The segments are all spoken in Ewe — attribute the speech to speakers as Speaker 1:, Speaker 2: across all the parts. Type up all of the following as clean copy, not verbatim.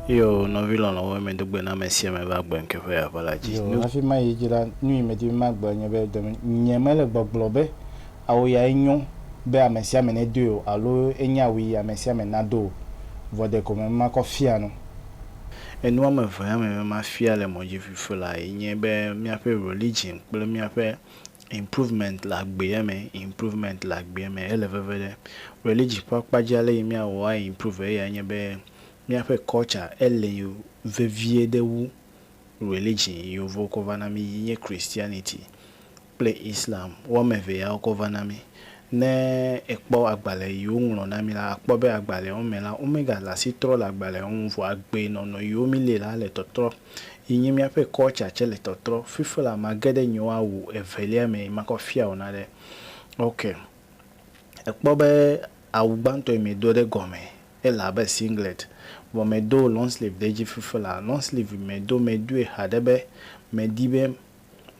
Speaker 1: Yo, nɔvi lɔlɔ̃wo, medo gbe na ame sia ame va agbe ŋke ƒe aʋa la dzi.
Speaker 2: Yo,
Speaker 1: Nu
Speaker 2: hafi mayi edzi la, nu yi medi be magblɔ nye be, ɖe nye mele gbɔgblɔ be awu yae nyo be ame sia ame nedoe o alo enye awu yi ame sia ame nado o, vɔ ɖeko me makɔ fia nu.
Speaker 1: Enu ame eve ya me be mafia le mɔ dzi fifi laa ye nye be míaƒe religion kple míaƒe improvement le agbea me, improvement le agbea me ele veve ɖe. Religion ƒe akpa dzi ale yi míawɔ a improve eyae nye be míaƒe culture ele vevie ɖe wu religion yi yevuwo kɔ va na mí yi nye Christianity kple Islam. Wo ame eve ya wokɔ va na mí. Ne ekpɔ agbalẽ yi woŋlɔ na mí la, akpɔ be agbalẽwo me la, womegale asi trɔ le agbalẽwo ŋu vɔ agbenɔnɔ yiwo míle la le tɔtrɔ. Yi nye míaƒe culture tsɛ le tɔtrɔ. Fifi la, mage ɖe nye awu evelia me yi makɔ fia wò na ɖe. Ok. Ekpɔ be awu gbãtɔ yi medo ɖe gɔme ele abe singlet vɔ medo long sleeve ɖe edzi fifi la. Long sleeve medo medoe haɖe be medi be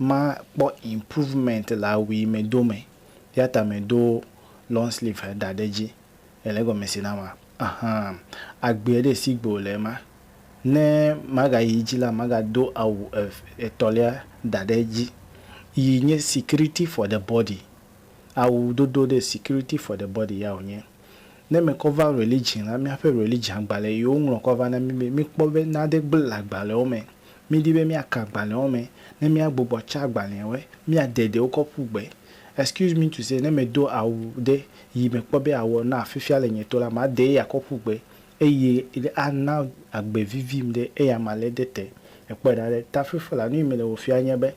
Speaker 1: makpɔ improvement le awu yi medo me. Ya ta medo long sleeve da ɖe edzi. Ele egɔme se na ma? Ahan. Agbea ɖe sigbe wòle ema. Ne magayi edzi la, magado awu eve etɔ̃lia da ɖe edzi yi nye security for the body. Awu dodo ɖe security for the body ya wònye. Ne mekɔ va religion la, míaƒe religion agbalẽ yi woŋlɔ kɔ va na mí be míkpɔ be nane gblẽ le agbalẽwo me. Mídi be míaka agbalẽwo me ne míagbugbɔ tsa agbalẽwoe, míade ɖewo kɔ ƒu gbe. Excuse me to say, ne medo awu ɖe yi mekpɔ be awɔ na fifia le nye to la, made eya kɔ ƒu gbe eye ana agbe vivim ɖe eya malé ɖe te. Ekpɔe ɖa ɖe. Ta fifi la, nu yi mele wò fia nye be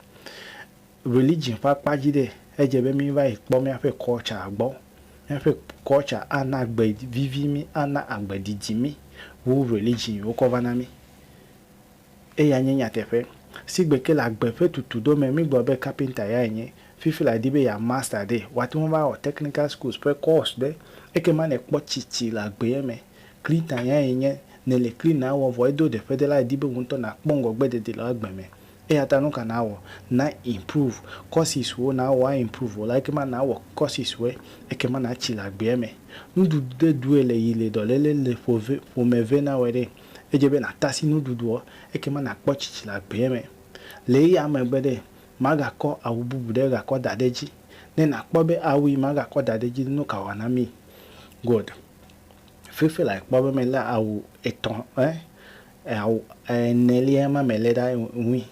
Speaker 1: religion ƒe akpa dzi ɖe, edze be míva yi kpɔ míaƒe culture gbɔ. Míaƒe culture ana agbe vivi mí, ana agbe didi mí wu religion yi wokɔ va na mí. Eya nye nyateƒe. Sigbe ke le agbe ƒe tutuɖo me, mígblɔ be carpenter yae nye. Fifi la edi be yeamastar master ɖe, woate ŋu va wɔ technical schools ƒe course ɖe. Ekema nèkpɔ tsitsi le agbea me. Cleaner yae nye. Nèle cleaner wɔ vɔ edo ɖeƒe ɖe la, edi be wò ŋutɔ nàkpɔ ŋgɔgbedede le agbe me. Eya ta nu ka nawɔ? Na improve courses wo nawɔ a improve wo la, ekema nawɔ courses woe, ekema natsi le agbea me. Nuɖuɖu ɖe ɖue le yi le dɔléle le ƒove ƒome ve na wɔe ɖe, edze be nàtasi nuɖuɖuɔ, ekema nàkpɔ tsitsi le agbea me. Le eya megbe ɖe, màgakɔ awu bubu ɖe gakɔ da ɖe edzi. Ne nàkpɔ be awu yi magakɔ da ɖe edzi nu ka wòana mí? Good. Fifi la ekpɔ be melé awu etɔ̃ eh awu enelia ma melé ɖa ŋui.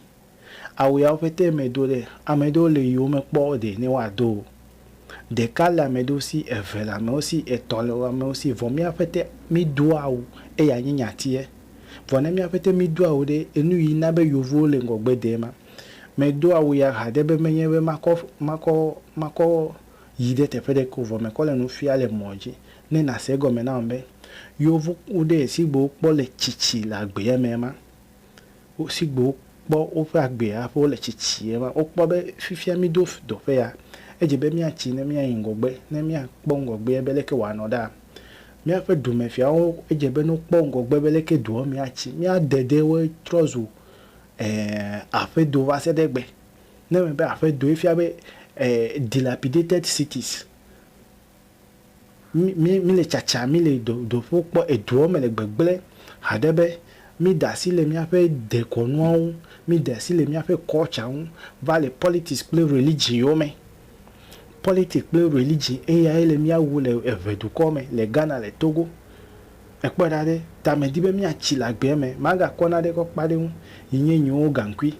Speaker 1: Awu yawo ƒete medo ɖe, ame ɖewo le yiwo mekpɔ ɖe ne woado o. Ɖeka le ame ɖewo si, eve le amewo si, etɔ̃ le amewo si vɔ mía ƒete mídoa awu eya nye nyatie. Vɔ ne mía ƒete mídoa awu ɖe, enu yi na be yevuwo le ŋgɔgbe de ema. Medo awu ya haɖe be menye be makɔ makɔ makɔ yi ɖe teƒe ɖe ko vɔ mekɔ le nu fia le mɔ dzi ne nàse egɔme nam be yevuwo ɖe sigbe wokpɔ le tsitsi le agbea me ema. Sigbe wokpɔ woƒe agbea hafi wole tsitsi ema. Wokpɔ be fifia mído dɔƒe ya, edze be míatsi ne míayi ŋgɔgbe, ne míakpɔ ŋgɔgbea be leke wòanɔ ɖa. Míaƒe dumefiawo edze be ne wokpɔ ŋgɔgbe be leke dua me atsi, míade ɖewoe trɔ zu aƒedo va se ɖe egbe. Ne mebe aƒedo efia be dilapidated cities. Mí mí míle tsatsa, míle do doƒewo kpɔ eduawo me le gbegblẽ haɖe be mída asi le míaƒe dekɔnuawo ŋu, mída asi le míaƒe culture ŋu va le politics kple religion yome. Politics kple religion eyae le mía wu le eʋedukɔ me, le Ghana, le Togo. Èkpɔe ɖa ɖe, ta medi be míatsi le agbea me, magakɔ naɖe kɔ kpa ɖe eŋu yi nye nyewo gaŋkui.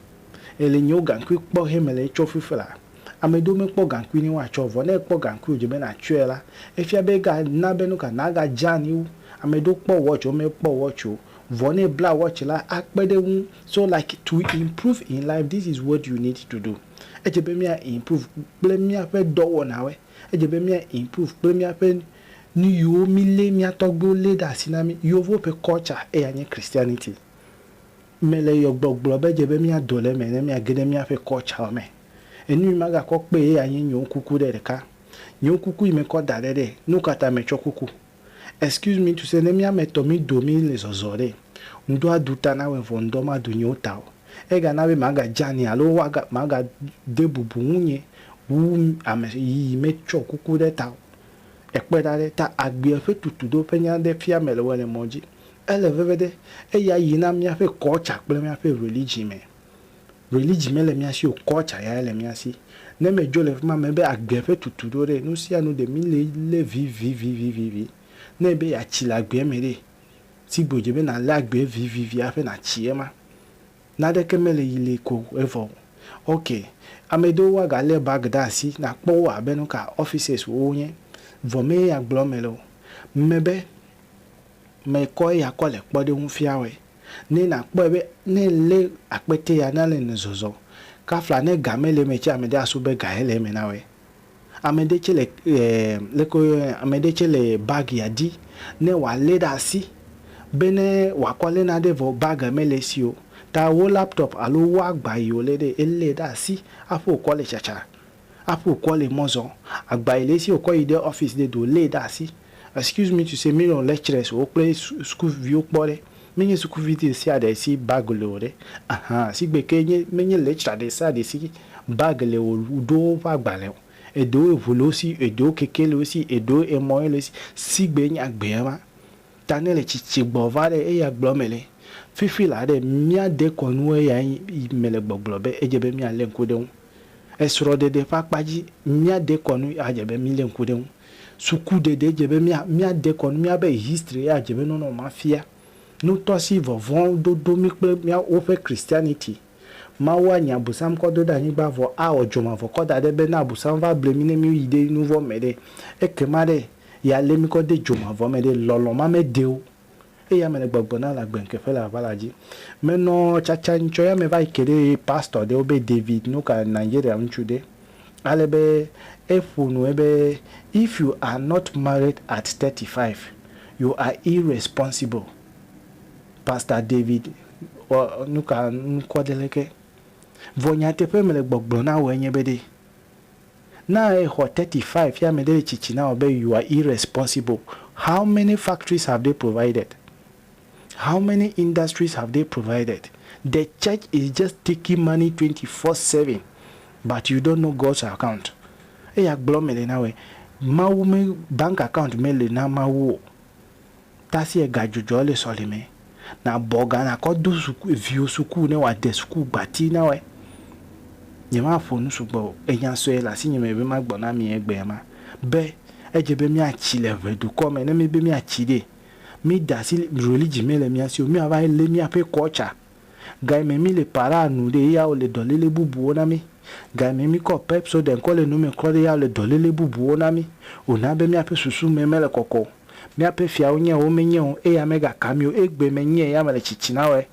Speaker 1: Ele nyewo gaŋkui kpɔ he mele etsɔ fifi laa. Ame ɖewo mekpɔ gaŋkui ne woatsɔ o, vɔ ne ekpɔ gaŋkui wòdze be nàtsɔe la, efia be ega na be nuka nàgadze anyi wu. Ame ɖewo kpɔ watch, womekpɔ watch o, vɔ ne ebla watch la, akpe ɖe eŋu. So like to improve in life, this is what you need to do. Edze be mía improve kple míaƒe dɔwɔnawoe. Edze be mía improve kple míaƒe nu yiwo mílé, mía tɔgbuiwo lé ɖe asi na mí. Yevuwo ƒe culture eya nye Christianity. Mele yɔ gbɔgblɔ be edze be míado le eme ne míage ɖe míaƒe culture me. Enu yi magakɔ kpee eya nye nyewo kuku ɖe ɖeka. Nyewo kuku yi mekɔ da ɖe ɖe, nukata metsɔ kuku? Excuse me to say, ne mía ame etɔ̃ mído mí le zɔzɔ ɖe, ŋdɔ adu ta na wòe vɔ ŋdɔ madu nyewo ta o. Egana be magadze anyi alo woaga magade bubu ŋunye wu ame yi metsɔ kuku ɖe ta o. Ekpɔe ɖa ɖe, ta agbea ƒe tutuɖo ƒe nya ɖe fia mele wɔe le mɔ dzi. Ele veve ɖe. Eya yi na míaƒe culture kple míaƒe religion me. Religion mele mía si o, culture ya le mía si. Ne medzo le fi ma mebe agbe ƒe tutuɖo ɖe, nu sia nu ɖe mí le lé vivivivivivi. Ne ebe yeatsi le agbea me ɖe, sigbe wòdze be nàlé agbea vivivi hafi nàtsi ema. Naneke mele yi li ko evɔ o. Ok, ame ɖewo woagalé bag ɖe asi nàkpɔ wo abe nuka officers wonye. Vɔ mee ya gblɔm mele o. Mebe mekɔ eya kɔ le kpɔɖeŋu fia wɔe. Ne nàkpɔe be ne èlé akpete ya na le zɔzɔ kafla ne ga mele eme tse ame ɖe asu be ga ye le eme na wɔe. Ame ɖe tse le leke woyɔnɛ ame ɖe tse le bag ya dzi ne wòalé ɖe asi be ne wòakɔ lé naɖe vɔ bag mele esi o. Ta wo laptop alo wo agba yi wòlé ɖe elé ɖe asi hafi wòkɔ le tsatsa, hafi wòkɔ le mɔ zɔm. Agba yi le esi wòkɔ yi ɖe office ɖe ɖe wòlée ɖe asi. Excuse me to say míenɔ lecturers wo kple sukuviwo kpɔ ɖe. Menye sukuvi ɖe sia ɖe si bag le o ɖe. Ahan sigbe ke nye menye lecturer ɖe sia ɖe si bag le o ɖo woƒe agbalẽ o. Eɖewo eŋu le wo si, eɖewo keke le wo si, eɖewo emɔ le wo si. Sigbe nye agbea ma. Ta ne le tsitsi gbɔ va ɖe eya gblɔ mele. Fifi laa ɖe mía dekɔnu eya mele gbɔgblɔ be edze be míalé ŋku ɖe eŋu. Esrɔ̃ɖeɖe ƒe akpa dzi, mía dekɔnu adze be mílé ŋku ɖe eŋu. Sukuɖeɖe dze be mía mía dekɔnu, míabe history ya dze be nonɔ ma fia. Nutɔsi vɔvɔ̃ dodo mí kple mía woƒe Christianity. Mawu anya Abosam kɔ do ɖe anyigba vɔ awɔ dzomavɔ kɔ da ɖe be ne Abosam va ble mí ne mí yi ɖe nuvɔ̃ me ɖe, ekema ɖe ya lé mí kɔ de dzomavɔ me ɖe. Lɔlɔ̃ ma mede o. Eya mele gbɔgblɔ na le agbeŋkeƒe le aʋala dzi. Menɔ tsatsa ŋtsɔ ya meva yi ke ɖe pastor ɖe wobe David nuka Nigeria ŋutsu ɖe. Ale be eƒo nu ebe if you are not married at 35 you are irresponsible. Pastor David wɔ nuka ŋkɔ ɖe leke. Vɔ nyateƒe mele gbɔgblɔ na wò enye be ɖe na exɔ 35 ya ame ɖe le tsitsi na wò be you are irresponsible. How many factories have they provided? How many industries have they provided? The church is just taking money 24/7 but you don't know God's account. Eya gblɔ mele na wòe. Mawu me bank account mele na Mawu o. Tasi ega dzudzɔ le sɔlime. Na bɔ ga nakɔ do suku viwò suku ne wòade suku gbati na wòe. Nyemaƒo nu sugbɔ o. Enya sue le asinye me be magblɔ na mi egbea ma be edze be míatsi le ʋedukɔ me. Ne míbe míatsi ɖe, míde asi religion mele mía si o. Míava lé míaƒe culture. Gayime míle para nu ɖe eya wole dɔléle bubuwo na mí. Gayime míkɔ Pepsodent kɔ le nu me klɔ ɖe eya wole dɔléle bubuwo na mí. Wòna be míaƒe susu me mele kɔkɔ o. Míaƒe fiawo nye o womenye o, eya megaka mí o. Egbe menye eya mele tsitsi na wɔe.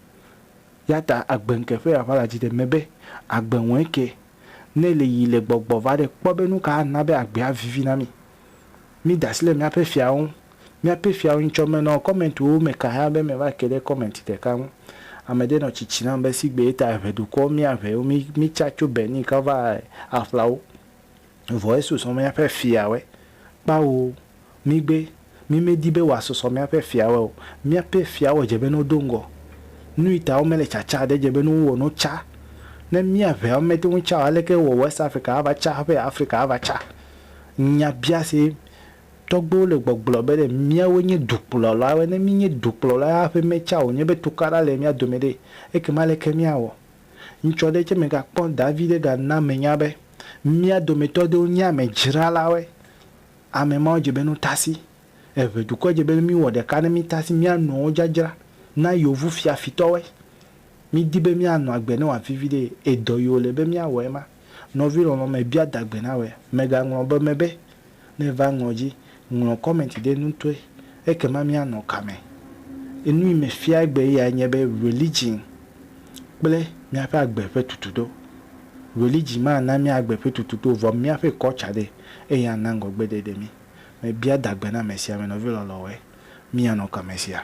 Speaker 1: Ya ta agbeŋke ƒe aʋala dzi ɖe mebe agbe ŋue ke. Ne le yi le gbɔgbɔ va ɖe kpɔ be nuka ana be agbea vivi na mí. Míde asi le míaƒe fiawo ŋu. Míaƒe fiawo ŋtsɔ menɔ kɔmɛntiwo me ka hã be meva ke ɖe kɔmɛnti ɖeka ŋu. Ame ɖe nɔ tsitsi nam be sigbe eta eʋe dukɔ mía ʋewo mí mítsa tso Benin kɔ va aƒlawo. Vɔ esusɔ míaƒe fiawoe. Kpao, mígbe. Mímedi be wòasusɔ míaƒe fiawoe o. Míaƒe fiawo dze be ne wodo ŋgɔ. Nuyi ta womele tsatsa ɖe dze be ne wowɔ no tsa. Ne mía ʋeawo mete ŋu tsa o, aleke wɔ West Africa ava tsa hafi Africa ava tsa? Nyabiase tɔgbewo le gbɔgblɔ be ɖe míawoe nye dukplɔlawoe. Ne míenye dukplɔlawoe hafi metsa wònye be tukaɖa le mía dome ɖe, ekema aleke míawɔ? Ŋutsu aɖe tse megakpɔ Davi ɖe gana menya be mía dometɔ ɖewo nye amedzralawoe. Ame mawo dze be nutasi. Eʋe dukɔ dze be míwɔ ɖeka ne mítasi mía nɔewo dzadzra na yevu fiafitɔwoe. Mídi be míanɔ agbe ne wòavivi ɖe edɔ yi wòle be míawɔ ema. Nɔvi lɔlɔ̃ mebia dagbe na wòe. Mègaŋlɔ be mebe ne eva ŋlɔ dzi, ŋlɔ comment ɖe ŋutɔe ekema míanɔ kame. Enu yi mefia egbe eyae nye be religion kple míaƒe agbe ƒe tutuɖo. Religion mana mía agbe ƒe tutuɖo o vɔ míaƒe culture ɖe eya ana ŋgɔgbeɖeɖe mí. Mebia dagbe na amesiame nɔvi lɔlɔ̃woe. Míanɔ kame sia.